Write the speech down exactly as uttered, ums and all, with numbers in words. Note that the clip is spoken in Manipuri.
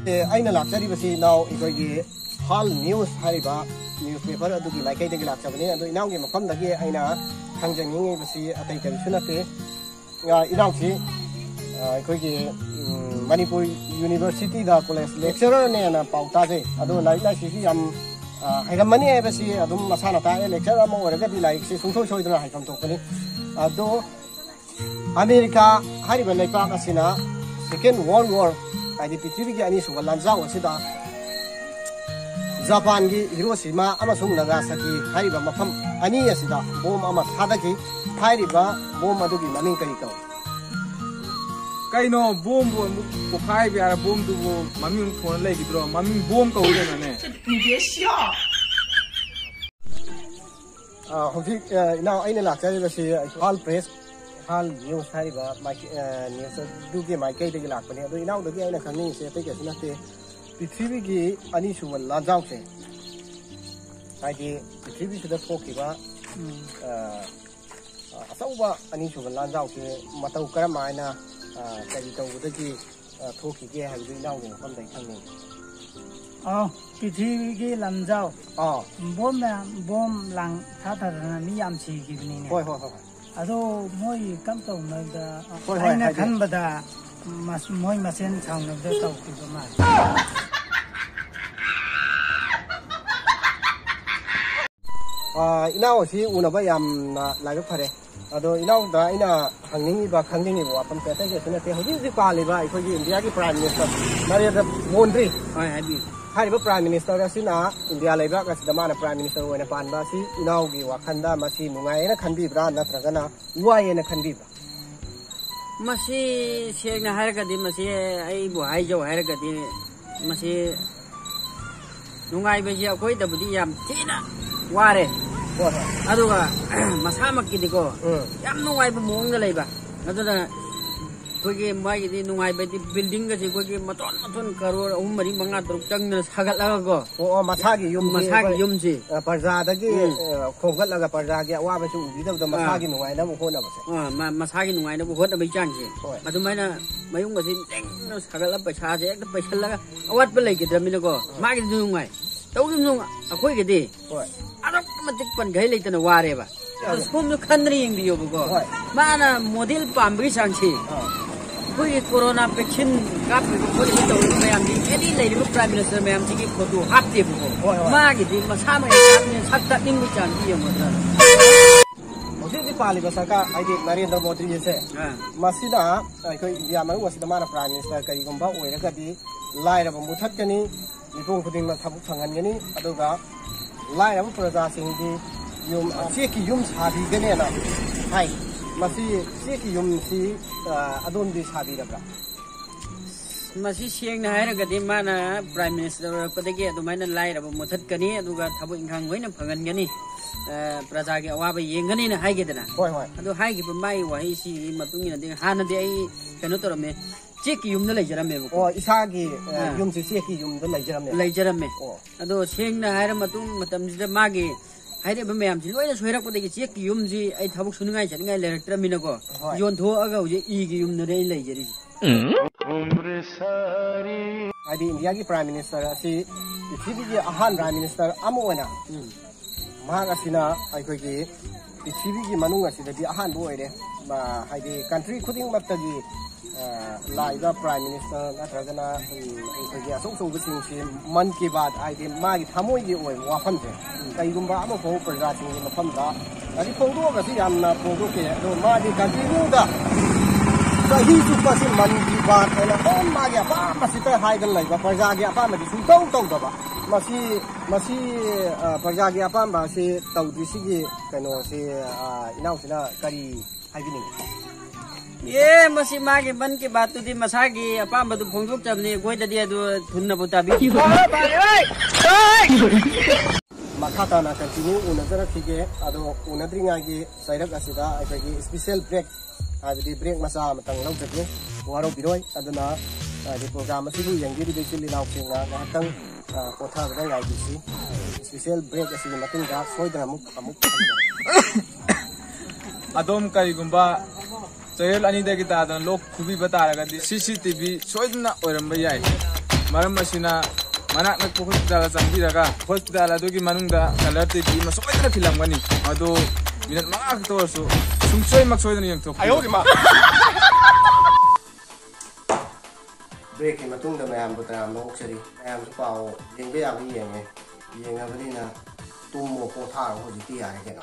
ꯑꯦ, ꯑꯩꯅ ꯂꯥꯛꯆꯔꯤꯕꯁꯤ ꯏꯅꯥꯎ ꯑꯩꯈꯣꯏꯒꯤ ꯍꯥꯜ ꯅ꯭ꯌꯨꯁ ꯍꯥꯏꯔꯤꯕ ꯅ꯭ꯌꯨꯁ ꯄꯦꯄꯔ ꯑꯗꯨꯒꯤ ꯃꯥꯏꯀꯩꯗꯒꯤ ꯂꯥꯛꯆꯕꯅꯤ꯫ ꯑꯗꯣ ꯏꯅꯥꯎꯒꯤ ꯃꯐꯝꯗꯒꯤ ꯑꯩꯅ ꯈꯪꯖꯅꯤꯡꯉꯤꯕꯁꯤ ꯑꯇꯩ ꯀꯔꯤꯁꯨ ꯅꯠꯇꯦ꯫ ꯑ, ꯏꯅꯥꯎꯁꯤ, ꯑ, ꯑꯩꯈꯣꯏꯒꯤ, ꯎꯝ, ꯃꯅꯤꯄꯨꯔ ꯌꯨꯅꯤꯚꯔꯁꯤꯇꯤꯗ ꯀꯣꯂꯦꯖ ꯂꯦꯛꯆꯔꯔꯅꯦꯅ ꯄꯥꯎ ꯇꯥꯖꯩ꯫ ꯑꯗꯣ ꯂꯥꯏꯔꯤꯛ ꯂꯥꯏꯁꯨꯁꯨ ꯌꯥꯝ, ꯑ, ꯍꯩꯔꯝꯃꯅꯤ ꯍꯥꯏꯕꯁꯤ ꯑꯗꯨꯝ ꯃꯁꯥꯅ ꯇꯥꯛꯑꯦ꯫ ꯂꯦꯛꯆꯔ ꯑꯃ ꯑꯣꯏꯔꯒꯗꯤ ꯂꯥꯏꯔꯤꯛꯁꯤ ꯁꯨꯡꯁꯣꯏ ꯁꯣꯏꯗꯅ ꯍꯩꯐꯝ ꯊꯣꯛꯄꯅꯤ꯫ ꯑꯗꯣ ꯑꯃꯦꯔꯤꯀꯥ ꯍꯥꯏꯔꯤꯕ ꯂꯩꯄꯥꯛ ꯑꯁꯤꯅ Second World War, ꯍꯥꯏꯗꯤ ꯄ꯭ꯔꯤꯊꯤꯕꯤꯒꯤ ꯑꯅꯤꯁꯨꯕ ꯂꯥꯟꯖꯥꯎ ꯑꯁꯤꯗ ꯖꯄꯥꯟꯒꯤ ꯍꯤꯔꯣꯁꯤꯃꯥ ꯑꯃꯁꯨꯡ ꯅꯥꯒꯥꯁꯥꯀꯤ ꯍꯥꯏꯔꯤꯕ ꯃꯐꯝ ꯑꯅꯤ ꯑꯁꯤꯗ ꯕꯣꯝ ꯑꯃ ꯊꯥꯗꯈꯤ꯫ ꯍꯥꯏꯔꯤꯕ ꯕꯣꯝ ꯑꯗꯨꯒꯤ ꯃꯃꯤꯡ ꯀꯔꯤ ꯀꯧꯏ? ꯀꯩꯅꯣ, ꯕꯣꯝꯕꯨ ꯑꯃꯨꯛ ꯄꯣꯈꯥꯏꯕ ꯌꯥꯔ ꯕꯣꯝꯗꯨꯕꯨ ꯃꯃꯤꯡ ꯑꯃꯨꯛ ꯊꯣꯟꯅ ꯂꯩꯈꯤꯗ꯭ꯔꯣ? ꯃꯃꯤꯡ ꯕꯣꯝ ꯀꯧꯏ ꯀꯩꯅꯣꯅꯦ꯫ ꯑ, ꯍꯧꯖꯤꯛ, ꯑ, ꯏꯅꯥꯎ ꯑꯩꯅ ꯂꯥꯛꯆꯔꯤꯕꯁꯤ ꯍꯥꯜ ꯄ꯭ꯔꯦꯁ, ꯍꯥꯜ ꯅ꯭ꯌꯨꯁ ꯍꯥꯏꯔꯤꯕ ꯃꯥꯏꯀꯩ-, ꯑ, ꯅ꯭ꯌꯨꯁ ꯑꯗꯨꯒꯤ ꯃꯥꯏꯀꯩꯗꯒꯤ ꯂꯥꯛꯄꯅꯤ꯫ ꯑꯗꯣ ꯏꯅꯥꯎꯗꯒꯤ ꯑꯩꯅ ꯈꯪꯅꯤꯡꯉꯤꯁꯦ ꯑꯇꯩ ꯀꯩꯁꯨ ꯅꯠꯇꯦ, ꯄ꯭ꯔꯤꯊꯤꯕꯤꯒꯤ ꯑꯅꯤꯁꯨꯕ ꯂꯥꯟꯖꯥꯎꯁꯦ, ꯍꯥꯏꯗꯤ ꯄ꯭ꯔꯤꯊꯤꯕꯤꯁꯤꯗ ꯊꯣꯛꯈꯤꯕ, ꯑ, ꯑꯆꯧꯕ ꯑꯅꯤꯁꯨꯕ ꯂꯥꯟꯖꯥꯎꯁꯦ ꯃꯇꯧ ꯀꯔꯝ ꯍꯥꯏꯅ, ꯑ, ꯀꯔꯤ ꯇꯧꯕꯗꯒꯤ, ꯑ, ꯊꯣꯛꯈꯤꯒꯦ ꯍꯥꯏꯕꯗꯨ ꯏꯅꯥꯎꯒꯤ ꯃꯐꯝꯗꯒꯤ ꯈꯪꯅꯤꯡꯉꯤ꯫ ꯑ, ꯄ꯭ꯔꯤꯊꯤꯕꯤꯒꯤ ꯂꯥꯟꯖꯥꯎ꯫ ꯑꯥ꯫ ꯕꯣꯝ ꯃꯌꯥꯝ, ꯕꯣꯝ ꯂꯥꯡ ꯊꯥꯊꯗꯅ ꯃꯤ ꯌꯥꯝ ꯁꯤꯈꯤꯕꯅꯤꯅꯦ꯫ ꯍꯣꯏ ꯍꯣꯏ ꯍꯣꯏ ꯍꯣꯏ꯫ ꯑꯗꯣ ꯃꯣꯏ ꯀꯝ ꯇꯧꯅꯕꯗ, ꯍꯣꯏ, ꯍꯣꯏ, ꯑꯩꯅ ꯍꯥꯏꯕꯤꯌꯨ꯫ ꯈꯟꯕꯗ ꯃꯁ-, ꯃꯣꯏ ꯃꯁꯦꯟ ꯁꯥꯎꯅꯕꯗ ꯇꯧꯈꯤꯕ ꯃꯥꯜꯂꯦ꯫ ꯑꯥ, ꯏꯅꯥꯎ ꯑꯁꯤ ꯎꯅꯕ ꯌꯥꯝꯅ ꯂꯥꯏꯕꯛ ꯐꯔꯦ꯫ ꯑꯗꯣ ꯏꯅꯥꯎꯗ ꯑꯩꯅ ꯍꯪꯅꯤꯡꯉꯤꯕ, ꯈꯪꯅꯤꯡꯉꯤꯕ ꯋꯥꯐꯝꯁꯦ ꯑꯇꯩ ꯀꯩꯁꯨ ꯅꯠꯇꯦ꯫ ꯍꯧꯖꯤꯛ ꯍꯧꯖꯤꯛ ꯄꯥꯜꯂꯤꯕ ꯑꯩꯈꯣꯏꯒꯤ ꯏꯟꯗꯤꯌꯥꯒꯤ ꯄ꯭ꯔꯥꯏꯝ ꯃꯤꯅꯤꯁꯇꯔ ꯅꯔꯦꯟꯗ꯭ꯔ ꯃꯣꯗꯤ, ꯍꯣꯏ, ꯍꯥꯏꯕꯤꯌꯨ꯫ ꯍꯥꯏꯔꯤꯕ ꯄ꯭ꯔꯥꯏꯝ ꯃꯤꯅꯤꯁꯇꯔ ꯑꯁꯤꯅ ꯏꯟꯗꯤꯌꯥ ꯂꯩꯕꯥꯛ ꯑꯁꯤꯗ ꯃꯥꯅ ꯄ꯭ꯔꯥꯏꯝ ꯃꯤꯅꯤꯁꯇꯔ ꯑꯣꯏꯅ ꯄꯥꯟꯕ ꯑꯁꯤ ꯏꯅꯥꯎꯒꯤ ꯋꯥꯈꯜꯗ ꯃꯁꯤ ꯅꯨꯡꯉꯥꯏꯌꯦꯅ ꯈꯟꯕꯤꯕ꯭ꯔꯥ, ꯅꯠꯇ꯭ꯔꯒꯅ ꯋꯥꯏꯌꯦꯅ ꯈꯟꯕꯤꯕ꯭ꯔꯥ? ꯃꯁꯤ ꯁꯦꯡꯅ ꯍꯥꯏꯔꯒꯗꯤ, ꯃꯁꯤ ꯑꯩꯕꯨ ꯍꯥꯏꯖꯧ ꯍꯥꯏꯔꯒꯗꯤ, ꯃꯁꯤ ꯅꯨꯡꯉꯥꯏꯕꯁꯤ ꯑꯩꯈꯣꯏꯗꯕꯨꯗꯤ ꯌꯥꯝ ꯊꯤꯅ ꯋꯥꯔꯦ꯫ ꯍꯣꯏ ꯍꯣꯏ꯫ ꯑꯗꯨꯒ ꯃꯁꯥꯃꯛꯀꯤꯗꯤꯀꯣ, ꯎꯝ꯫ ꯌꯥꯝ ꯅꯨꯡꯉꯥꯏꯕ ꯃꯑꯣꯡꯗ ꯂꯩꯕ꯫ ꯑꯗꯨꯅ ꯑꯩꯈꯣꯏꯒꯤ ꯃꯥꯒꯤꯗꯤ ꯅꯨꯡꯉꯥꯏꯕꯗꯤ building ꯒꯁꯦ ꯑꯩꯈꯣꯏꯒꯤ ꯃꯊꯣꯟ ꯃꯊꯣꯟ ꯀꯔꯣꯔ ꯑꯍꯨꯝ, ꯃꯔꯤ, ꯃꯉꯥ, ꯇꯔꯨꯛ ꯆꯪꯗꯅ ꯁꯥꯒꯠꯂꯒꯀꯣ꯫ ꯑꯣ ꯑꯣ, ꯃꯁꯥꯒꯤ ꯌꯨꯝꯁꯤ ꯃꯁꯥꯒꯤ ꯑꯩꯈꯣꯏ, ꯌꯨꯝꯁꯤ꯫ ꯑ, ꯄ꯭ꯔꯖꯥꯗꯒꯤ ꯎꯝ꯫ ꯑ, ꯈꯣꯝꯒꯠꯂꯒ ꯄ꯭ꯔꯖꯥꯒꯤ ꯑꯋꯥꯕꯁꯨ ꯎꯕꯤꯗꯕꯗ ꯑꯥ꯫ ꯃꯁꯥꯒꯤ ꯅꯨꯡꯉꯥꯏꯅꯕ ꯍꯣꯠꯅꯕꯁꯦ꯫ ꯑꯥ, ꯃꯥ-, ꯃꯁꯥꯒꯤ ꯅꯨꯡꯉꯥꯏꯅꯕ ꯍꯣꯠꯅꯕꯒꯤ ꯆꯥꯡꯁꯦ꯫ ꯍꯣꯏ꯫ ꯑꯗꯨꯃꯥꯏꯅ ꯃꯌꯨꯝꯒꯁꯦ ꯂꯤꯡꯅ ꯁꯥꯒꯠꯂꯒ ꯄꯩꯁꯥꯁꯦ ꯍꯦꯛꯇ ꯄꯩꯁꯜꯂꯒ ꯑꯋꯥꯠꯄ ꯂꯩꯈꯤꯗ꯭ꯔꯕꯅꯤꯅꯀꯣ꯫ ꯃꯥꯒꯤꯗꯤ ꯅꯨꯡꯉꯥꯏ꯫ ꯇꯧꯔꯤꯕ ꯅꯨꯡ-, ꯑꯩꯈꯣꯏꯒꯤꯗꯤ ꯍꯣꯏ꯫ ꯑꯗꯨꯛꯀꯤ ꯃꯇꯤꯛ ꯄꯟꯈꯩ ꯂꯩꯇꯅ ꯋꯥꯔꯦꯕ꯫ ꯑꯗꯣ ꯁꯣꯝꯗ ꯈꯟꯗꯅ ꯌꯦꯡꯕꯤꯌꯣꯕꯀꯣ꯫ ꯍꯣꯏ꯫ ꯃꯥꯅ ꯃꯣꯗꯦꯜ ꯄꯥꯝꯕꯒꯤ ꯆꯥꯡꯁꯤ꯫ ꯑꯥ꯫ ꯑꯩꯈꯣꯏꯒꯤ ꯀꯣꯔꯣꯅꯥ vaccine ꯀꯥꯞꯄꯤꯕ ꯈꯣꯠꯂꯤꯕ ꯇꯧꯔꯤꯕ ꯃꯌꯥꯝꯁꯤ, ꯑꯦꯅꯤ ꯂꯩꯔꯤꯕ prime minister ꯃꯌꯥꯝꯁꯤꯒꯤ ꯐꯣꯇꯣ ꯍꯥꯞꯇꯦꯕꯀꯣ꯫ ꯍꯣꯏ, ꯍꯣꯏ꯫ ꯃꯥꯒꯤꯗꯤ ꯃꯁꯥ ꯃꯌꯥꯝ ꯁꯛ ꯇꯥꯛꯅꯤꯡꯕꯒꯤ ꯆꯥꯡꯁꯤ ꯌꯦꯡꯉꯨꯗꯅ꯫ ꯍꯧꯖꯤꯛ ꯍꯧꯖꯤꯛ ꯄꯥꯜꯂꯤꯕ ꯁꯔꯀꯥꯔ, ꯍꯥꯏꯗꯤ ꯅꯔꯦꯟꯗ꯭ꯔ ꯃꯣꯗꯤꯁꯦ, ꯑꯥ꯫ ꯃꯁꯤꯅ ꯑꯩꯈꯣꯏ ꯏꯟꯗꯤꯌꯥ ꯃꯅꯨꯡ ꯑꯁꯤꯗ ꯃꯥꯅ prime minister ꯀꯔꯤꯒꯨꯝꯕ ꯑꯣꯏꯔꯒꯗꯤ ꯂꯥꯏꯔꯕ ꯃꯨꯊꯠꯀꯅꯤ, ꯃꯤꯄꯨꯝ ꯈꯨꯗꯤꯡꯃꯛ ꯊꯕꯛ ꯐꯪꯍꯟꯒꯅꯤ, ꯑꯗꯨꯒ ꯂꯥꯏꯔꯕ ꯄ꯭ꯔꯖꯥꯁꯤꯡꯒꯤ ꯌꯨꯝ, ꯆꯦꯛꯀꯤ ꯌꯨꯝ ꯁꯥꯕꯤꯒꯅꯦꯅ ꯍꯥꯏ꯫ ꯃꯁꯤ ꯆꯦꯛꯀꯤ ꯌꯨꯝꯁꯤ, ꯑ, ꯑꯗꯣꯝꯗꯤ ꯁꯥꯕꯤꯔꯕ꯭ꯔꯥ? ꯃꯁꯤ ꯁꯦꯡꯅ ꯍꯥꯏꯔꯒꯗꯤ ꯃꯥꯅ prime minister ꯑꯣꯏꯔꯛꯄꯗꯒꯤ ꯑꯗꯨꯃꯥꯏꯅ ꯂꯥꯏꯔꯕ ꯃꯨꯊꯠꯀꯅꯤ, ꯑꯗꯨꯒ ꯊꯕꯛ ꯏꯪꯈꯥꯡ ꯂꯣꯏꯅ ꯐꯪꯍꯟꯒꯅꯤ, ꯑ, ꯄ꯭ꯔꯖꯥꯒꯤ ꯑꯋꯥꯕ ꯌꯦꯡꯒꯅꯤꯅ ꯍꯥꯏꯒꯦꯗꯅ꯫ ꯍꯣꯏ, ꯍꯣꯏ꯫ ꯑꯗꯣ ꯍꯥꯏꯈꯤꯕ ꯃꯥꯒꯤ ꯋꯥꯍꯩꯁꯤꯒꯤ ꯃꯇꯨꯡ ꯏꯟꯅꯗꯤ ꯍꯥꯟꯅꯗꯤ ꯑꯩ ꯀꯩꯅꯣ ꯇꯧꯔꯝꯃꯦ, ꯆꯦꯛꯀꯤ ꯌꯨꯝꯗ ꯂꯩꯖꯔꯝꯃꯦꯕꯀꯣ꯫ ꯑꯣ, ꯏꯁꯥꯒꯤ, ꯑ, ꯑꯥ꯫ ꯌꯨꯝꯁꯤ ꯆꯦꯛꯀꯤ ꯌꯨꯝꯗ ꯂꯩꯖꯔꯝꯃꯦ꯫ ꯂꯩꯖꯔꯝꯃꯦ꯫ ꯑꯣ꯫ ꯑꯗꯣ ꯁꯦꯡꯅ ꯍꯥꯏꯔ ꯃꯇꯨꯡ ꯃꯇꯝꯁꯤꯗ ꯃꯥꯒꯤ ꯍꯥꯏꯔꯤꯕ ꯃꯌꯥꯝꯁꯤ ꯂꯣꯏꯅ ꯁꯣꯏꯔꯛꯄꯗꯒꯤ ꯆꯦꯛꯀꯤ ꯌꯨꯝꯁꯤ ꯑꯩ ꯊꯕꯛ ꯁꯨꯅꯤꯡꯉꯥꯏ ꯆꯠꯅꯤꯡꯉꯥꯏ ꯂꯩꯔꯛꯇ꯭ꯔꯕꯅꯤꯅꯀꯣ꯫ ꯍꯣꯏ꯫ ꯌꯣꯟꯊꯣꯛꯑꯒ ꯍꯧꯖꯤꯛ ꯏꯒꯤ ꯌꯨꯝꯗꯅꯦ ꯑꯩ ꯂꯩꯖꯔꯤꯁꯦ꯫ ꯍꯥꯏꯗꯤ ꯏꯟꯗꯤꯌꯥꯒꯤ prime minister ꯑꯁꯤ ꯄ꯭ꯔꯤꯊꯤꯕꯤꯒꯤ ꯑꯍꯥꯟꯕ prime minister ꯑꯃ ꯑꯣꯏꯅ ꯃꯍꯥꯛ ꯑꯁꯤꯅ ꯑꯩꯈꯣꯏꯒꯤ ꯄ꯭ꯔꯤꯊꯤꯕꯤꯒꯤ ꯃꯅꯨꯡ ꯑꯁꯤꯗꯗꯤ ꯑꯍꯥꯟꯕ ꯑꯣꯏꯔꯦ꯫ ꯃꯥ-, ꯍꯥꯏꯗꯤ country ꯈꯨꯗꯤꯡꯃꯛꯇꯒꯤ, ꯑ, ꯂꯥꯛꯏꯕ prime minister ꯅꯠꯇ꯭ꯔꯒꯅ, ꯎꯝ, ꯑꯩꯈꯣꯏꯒꯤ ꯑꯆꯧ ꯑꯆꯧꯕꯁꯤꯡꯁꯤ ꯃꯟ ꯀꯤ ꯕꯥꯠ ꯍꯥꯏꯗꯤ ꯃꯥꯒꯤ ꯊꯃꯣꯏꯒꯤ ꯑꯣꯏꯕ ꯋꯥꯐꯝꯁꯦ ꯀꯩꯒꯨꯝꯕ ꯑꯃꯐꯥꯎ ꯄ꯭ꯔꯖꯥꯁꯤꯡꯒꯤ ꯃꯐꯝꯗ ꯍꯥꯏꯗꯤ ꯐꯣꯡꯗꯣꯛꯑꯒꯁꯨ ꯌꯥꯝꯅ ꯐꯣꯡꯗꯣꯛꯇꯦ꯫ ꯑꯗꯣ ꯃꯥꯗꯤ continue ꯗ ꯆꯍꯤ ꯆꯨꯞꯄ ꯑꯁꯤ ꯃꯟ ꯀꯤ ꯕꯥꯠ ꯍꯥꯏꯅ ꯑꯗꯨꯝ ꯃꯥꯒꯤ ꯑꯄꯥꯝꯕꯁꯤꯇ ꯍꯥꯏꯗꯅ ꯂꯩꯕ, ꯄ꯭ꯔꯖꯥꯒꯤ ꯑꯄꯥꯝꯕꯗꯤ ꯁꯨꯡꯇꯧ ꯇꯧꯗꯕ꯫ ꯃꯁꯤ, ꯃꯁꯤ, ꯑ, ꯄ꯭ꯔꯖꯥꯒꯤ ꯑꯄꯥꯝꯕ ꯑꯁꯤ ꯇꯧꯗ꯭ꯔꯤꯁꯤꯒꯤ ꯀꯩꯅꯣꯁꯤ, ꯑ, ꯏꯅꯥꯎꯁꯤꯅ ꯀꯔꯤ ꯍꯥꯏꯕꯤꯅꯤꯡꯉꯤ? ꯑꯦ, ꯃꯁꯤ ꯃꯥꯒꯤ ꯃꯟ ꯀꯤ ꯕꯥꯠꯇꯨꯗꯤ ꯃꯁꯥꯒꯤ ꯑꯄꯥꯝꯕꯗꯨ ꯐꯣꯡꯗꯣꯛꯆꯕꯅꯤ, ꯑꯩꯈꯣꯏꯗꯗꯤ ꯑꯗꯨ ꯊꯨꯅꯕꯨ ꯇꯥꯕꯤꯈꯤ꯫ ꯃꯈꯥ ꯇꯥꯅ continue ꯎꯅꯖꯔꯛꯈꯤꯒꯦ꯫ ꯑꯗꯣ ꯎꯅꯗ꯭ꯔꯤꯉꯩꯒꯤ ꯆꯩꯔꯛ ꯑꯁꯤꯗ ꯑꯩꯈꯣꯏꯒꯤ special break ꯍꯥꯏꯕꯗꯤ ꯕ꯭ꯔꯦꯛ ꯃꯆꯥ ꯑꯃꯇꯪ ꯂꯧꯖꯒꯦ, ꯋꯥꯔꯧꯕꯤꯔꯣꯏ꯫ ꯑꯗꯨꯅ ꯍꯥꯏꯗꯤ ꯄ꯭ꯔꯣꯒ꯭ꯔꯥꯝ ꯑꯁꯤꯕꯨ ꯌꯦꯡꯕꯤꯔꯤꯕ ꯏꯆꯤꯜ ꯏꯅꯥꯎꯁꯤꯡꯅ ꯉꯥꯏꯍꯥꯛꯇꯪ ꯑ, ꯄꯣꯊꯥꯕꯗ ꯉꯥꯏꯕꯤꯁꯤ꯫ ꯏꯁꯄꯤꯁꯦꯜ ꯕ꯭ꯔꯦꯛ ꯑꯁꯤꯒꯤ ꯃꯇꯨꯡꯗ ꯁꯣꯏꯗꯅ ꯑꯃꯨꯛ ꯑꯃꯨꯛ ꯐꯪꯒꯅꯤ꯫ ꯑꯗꯣꯝ ꯀꯔꯤꯒꯨꯝꯕ ꯆꯌꯣꯜ ꯑꯅꯤꯗꯒꯤ ꯇꯥꯗꯅ ꯂꯣꯛ ꯈꯨꯕꯤꯕ ꯇꯥꯔꯒꯗꯤ ꯁꯤ ꯁꯤ ꯇꯤ ꯚꯤ ꯁꯣꯏꯗꯅ ꯑꯣꯏꯔꯝꯕ ꯌꯥꯏ꯫ ꯃꯔꯝ ꯑꯁꯤꯅ ꯃꯅꯥꯛ ꯅꯛꯄ ꯍꯣꯁꯄꯤꯇꯥꯜꯗ ꯆꯪꯕꯤꯔꯒ ꯍꯣꯁꯄꯤꯇꯥꯜ ꯑꯗꯨꯒꯤ ꯃꯅꯨꯡꯗ ꯀꯂꯔ ꯇꯤ ꯚꯤ ꯑꯃ ꯁꯣꯏꯗꯅ ꯈꯤꯜꯂꯝꯒꯅꯤ꯫ ꯃꯗꯨ ꯃꯤꯅꯠ ꯃꯉꯥ ꯈꯛꯇ ꯑꯣꯏꯔꯁꯨ ꯁꯨꯡꯁꯣꯏꯃꯛ ꯁꯣꯏꯗꯅ ꯌꯦꯡꯊꯣꯛꯄꯤꯌꯨ꯫ ꯕ꯭ꯔꯦꯛꯀꯤ ꯃꯇꯨꯡꯗ ꯃꯌꯥꯝꯕꯨ ꯇꯔꯥꯝꯅ ꯑꯣꯛꯆꯔꯤ꯫ ꯃꯌꯥꯝꯁꯨ ꯄꯥꯎ ꯌꯦꯡꯕ ꯌꯥꯕ ꯌꯦꯡꯉꯦ꯫ ꯌꯦꯡꯉꯕꯅꯤꯅ ꯇꯨꯝꯃꯣ, ꯄꯣꯊꯥꯔꯣ, ꯍꯧꯖꯤꯛꯇꯤ ꯌꯥꯔꯦ ꯀꯩꯅꯣ꯫